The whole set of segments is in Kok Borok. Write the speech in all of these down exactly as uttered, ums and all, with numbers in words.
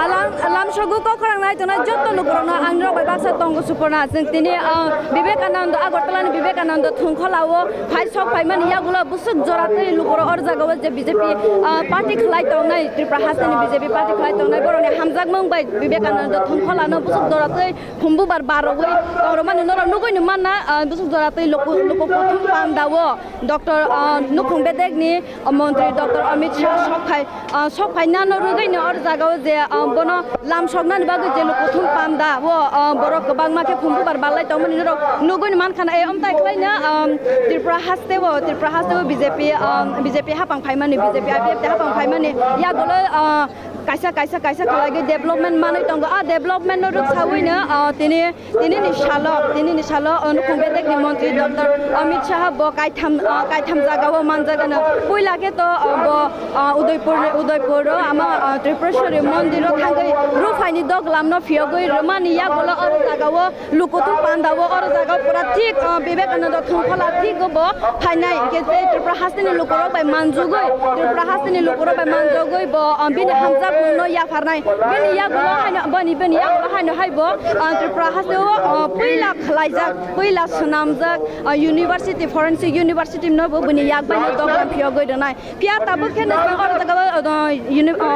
Alam, lamsogo kok khorang nai tongnai joto lukurokno ang rok bai baksa tongo Suporna. Chwng tini, ah, Vivekananda, Agartala ni Vivekananda thungkholao phai sok phaimani yagulo busuk jora twi lukurok or jagao je B J P, ah, party khlai tongnai, Tripura hasteni B J P party khlai tongnai, borokni hamjakmung bai Vivekananda thungkholano busuk jora twi khumbubar barogwi tongrwmani norok nugwi ni manna, ah, busuk jora twi luku, luku kuthum pandao Doctor, ah, nukhung bedekni, ah, montri Doctor Amit Shah sok phai, ah, sok phainano rwgwino or jagao je, ah, bono lamsoknani bagwi je luku kuthum pandao, ah, borok kwbangma khe khumbubar barlai tongmani norok nugwi ni mankha na. E, omtai khlaina, ah, Tripura hasteo, Tripura hasteo B J P, ah, B J P hapang phaimani, B J P I P F T hapang phaimani yagulo, ah, kaisa, kaisa, kaisa khlaigwi development manwi tongo. A development no rwksawi no, ah, tini, tini ni salo, tini ni salo, ah, nukhung bedekni montri Doctor Amit Shah bo kaitham, ah, kaitham jagao manjagano. Puila khe to, ah, bo, ah, Udaipur, Udaipur o ama, ah, Tripureshwari mondir o thangwi ruphaini doglam no phiyogwi rwmani yagulo oro jagao Lukuthum pandao oro jaga pura thik, ah, Vivekananda thungkhola thik bo phainai, hinkhe tei Tripura hasteni lukurok bai manjugwi, Tripura hasteni lukurok bai manjugwi bo, ah, bini hamjakmungno yapharnai. Bini yagulo haino, bini, bini yagulo haino hai bo, ah, Tripura hasteo, ah, puila khlaijak, puila swnamjak, ah, university, forensic university no bo bini yak bai no doglam phiyogwi rwnai. Phiya tabuk khe nwng oro jaga o, o, uni-, o,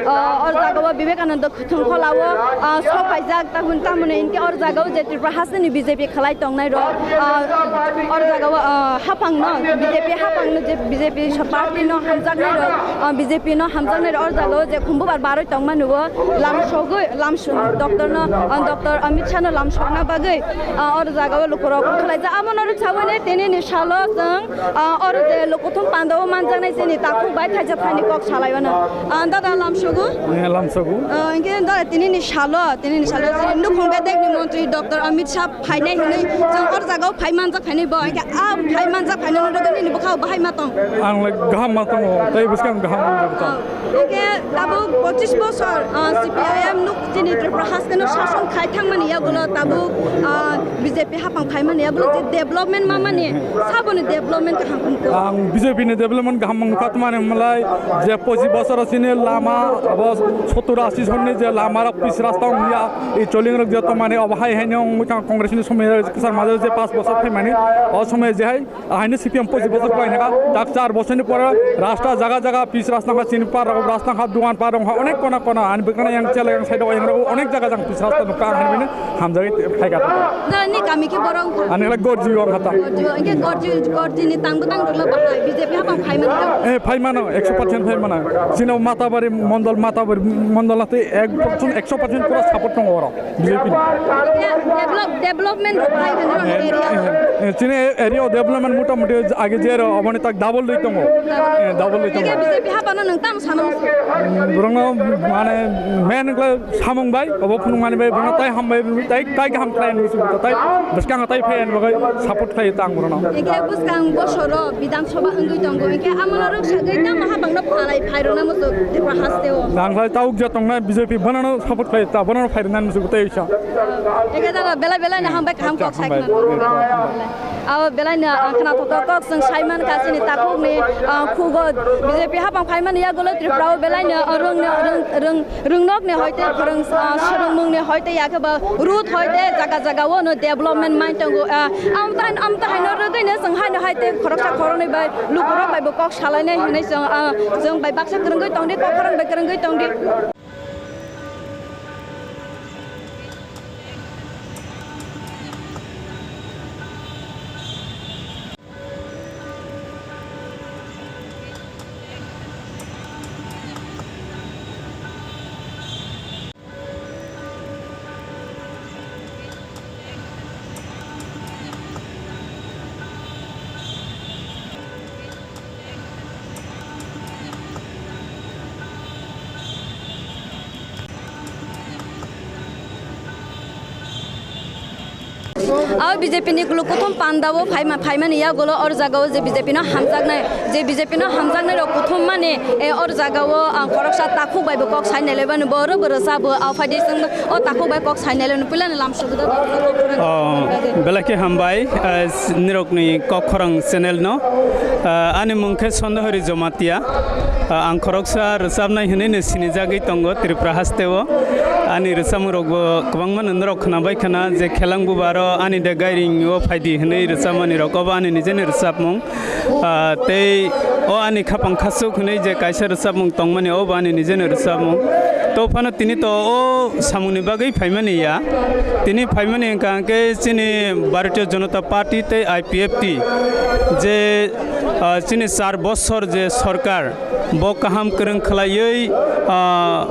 o, oro jaga o Vivekananda thungkhola o, o, sok paijak, tamoni, tamoni hinkhe oro jaga o je Tripura hasteni B J P khlai tongnai rok, o, oro jaga o, o, haphang no, B J P haphang no je B J P party no hamjaknai rok, o, B J P no hamjaknai rok oro jaga o je khumbubar baroi tongmani o lam sogwi, lam sogwi doctor no, o, doctor Amit Shah no lam sokna bagwi, o, oro jaga o lukurok khlaijak. Amo no rwksawi nai tini ni salo chwng Ah, oro je lukuthum pandao manjaknai chini takhuk bai thaisa thani kok salai mano. Ah, dada lamsogo? Eh, lamsogo. Ah, hinkhe dada tini ni salo, tini ni salo chini nukhung bedek ni montri Doctor Amit Shah phainai hinwi chwng oro jagao phai manjak phainai bo. Hinkhe a phai manjak phainai no nini bwkhao bahai ma tong? Ang le gaham ma tongo, tei bwskang gaham ma tongo. Ah, hinkhe tabuk pochis bosor, ah, C P I M nuk chini Tripura hasteno sason khai thangmani yagulo tabuk, ah, B J P haphang phaimani yagulo je development mamani, saboni development kaham wngkha? Ang B J P ni development kaham wngkha, tmani hwnlai je pochis bosoro chini lama abo sottur ashi sonni je lama rok pis rasta wngya, i choling rok je tongmani obo hai haino wngwi thang Congress ni somoi kwchar major je paanch bosor phaimani o somoi je hai Ahaino C P M pochis bosor khlai naka, tak char bosorni pore rasta jaga jaga pis rasta kha, chini par rok rasta kha, dukan par rok kha, onek kona kona, ani bwkhana yang chela yang side o yang rok onek jaga jang pis rasta nukha, ang hani bini hamjagwi phaikha. Nini kami khe borok wngkha? Ani khlai Gorji wng kha ta. Gorji, hwnkhe Gorji, Gorji ni tang bwtang rok no bahai B J P haphang phaimani rok? Eh, phaimano, ekso percent phaimano. Chini Matabari mondol, Matabari mondol nati ek percent, ekso percent pura support tongo oro. B J P ni. Develop-, development rok bahai hwnwi rok area o. Eh, eh, chini area o development mota moti age je rok, aboni tak double dui tongo. Eh, double dui tongo. Ege B J P haphano nwng tamo sana muchung? Borokno mane main wngkha samung bai, obo phunukmani bai, borokno tai hambai, tai, tai kaham khlai nw muchung, tai bwskango tai phai ani bagwi support khlai tang borokno. Ege bwskang bosoro Bidhan Sabha wngwi tongo, hinkhe amo norok sagwi tamo haphangno phalai phai rwna muchung Tripura hasteo. Nang khlai ta ukja tongnai B J P bonono support khlai ta, bonono phai rwna muchung tei. Eke jara belai belai no hambai kaham kok sai khna. Abo belai no ang khna thok thok kok chwng sai man kha chini takhuk ni, ah, khugo B J P haphang phai mani yagulo Tripura o belai no rwng no rwng rwng rwng nok ni hoite phwrwng, ah, swrwngmung ni hoite yakhe ba road hoite jaga jaga o no development mai tongo, ah, amta amta hai no rwgwi no chwng hai no hai tei khoroksa khoroknwi bai lukurok bai bo kok salainai hinwi chwng, ah, chwng bai baksa kwrwngwi tongdi kok khorang bai kwrwngwi tongdi. O B J P ni lukuthum pandao phaima-, phaimani yagulo or jagao je B J P no hamjaknai, je B J P no hamjaknai rok kuthum mani, e, or jagao ang khoroksa takhuk bai bo kok sai nailai bani bo oro bo rwchabo, o phaidi chwng o takhuk bai kok sai nailai bani puila ni lam suguda. Oh, belai khe hambai, eh, nirokni kok khorang channel no. Eh, ani mung khe Sondohori Joma tia, ah, ang khoroksa rwchapnai hwnwi no sinijagwi tongo Tripura hasteo. Ani rwchapmung rokbo kwbangma no norok khwnabai khwna je Khelang Bubaro Ani De Gairing o phaidi hwnwi rwchapmani rok, obo ani nijeni rwchapmung. Ah, tei o ani khapang khasuk hwnwi je kaisa rwchapmung tongmani, obo ani nijeni rwchapmung. To phano tini to o samungni bagwi phaimani ya. Tini phaimani hwnkha hwnkhe chini Bharatiya Janata Party tei I P F T je, ah, chini char bosor je sorkar, bo kaham kwrwng khlaiwi, ah,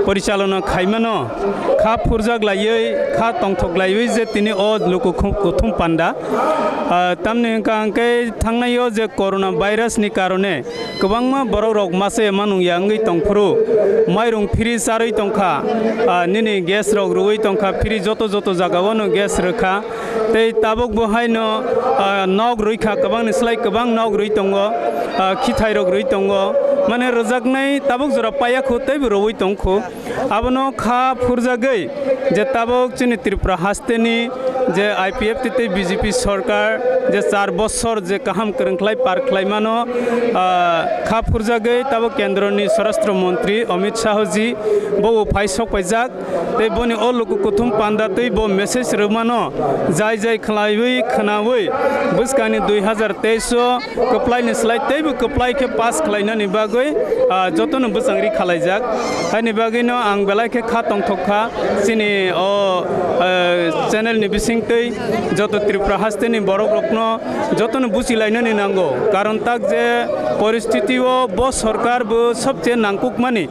porichalona khaimano, kha phurjak laiwi, kha tongthok laiwi je tini o luku khu-, kuthum panda. Ah, tamni hwnkha hwnkhe thangnai o je corona virus ni karone kwbangma borok rok masa ya manung ya wngwi tongphuru, mairung free charwi tongkha, ah, nini gas rok rwui tongkha, free joto joto jaga o no gas rwkha. Tei tabuk bo haino, ah, nok rwi kha, kwbangni slai kwbang nok rwi tongo, ah, khithai rok rwi tongo, mane rwjaknai tabuk jora paiya khu teibo rwui tong khu. Abono kha phurjagwi je tabuk chini Tripura hasteni je I P F T tei B J P sorkar je char bosor je kaham kwrwng khlai par khlai mano, ah, kha phurjagwi tabuk kendroni Swarashtra Montri Amit Shah ji bo phai sok paijak. Tei boni o luku kuthum panda tei bo message rwmano jai jai khlaiwi khwnawi bwskangni dui hazar teis o kwplaini slai teibo kwplai khe pass khlainani bagwi, ah, jotono bwchangri khalaijak. Haini bagwino ang belai khe kha tongthok kha chini o, eh, channel ni bisingtwi joto Tripura hasteni borok rokno jotono buchilainani nango, karon tak je poristiti o bo sorkar bo sobche nangkukmani.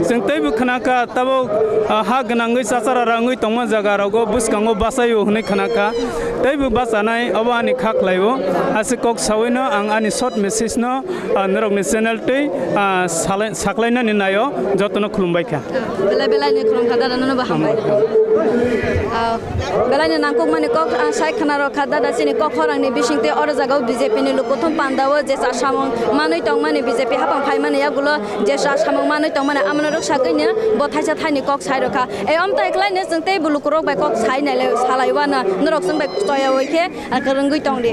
Chwng teibo khwnakha, tabuk, ah, ha gwnangwi chachara rangwi tongma jaga rogo bwskango bachaio hwnwi khwnakha. Teibo bachanai obo ani kha khlaio. Aswk kok sawino ang ani short message no, ah, norokni channel tei, ah, salai-, saklainani naio jotono khulumbai kha. Belai belai ni khulumkha dada, nono bo hambai. Ah, Belai ni nangkukmani kok, ah, sai khna rw kha dada, chini kok khorang ni bising tei oro jaga o B J P ni lukuthum panda o je cha samung manwi tongmani, B J P hapang phaimani yagulo je cha samung manwi tongmani, amoni rwk sagwi no bo thaisa thaini kok sai rw kha. E, omtai khlai no chwng tei bo lukurok bai kok sai nai le, salai wano norok chwng bai choya wi khe, ah, kwrwngwi tong di.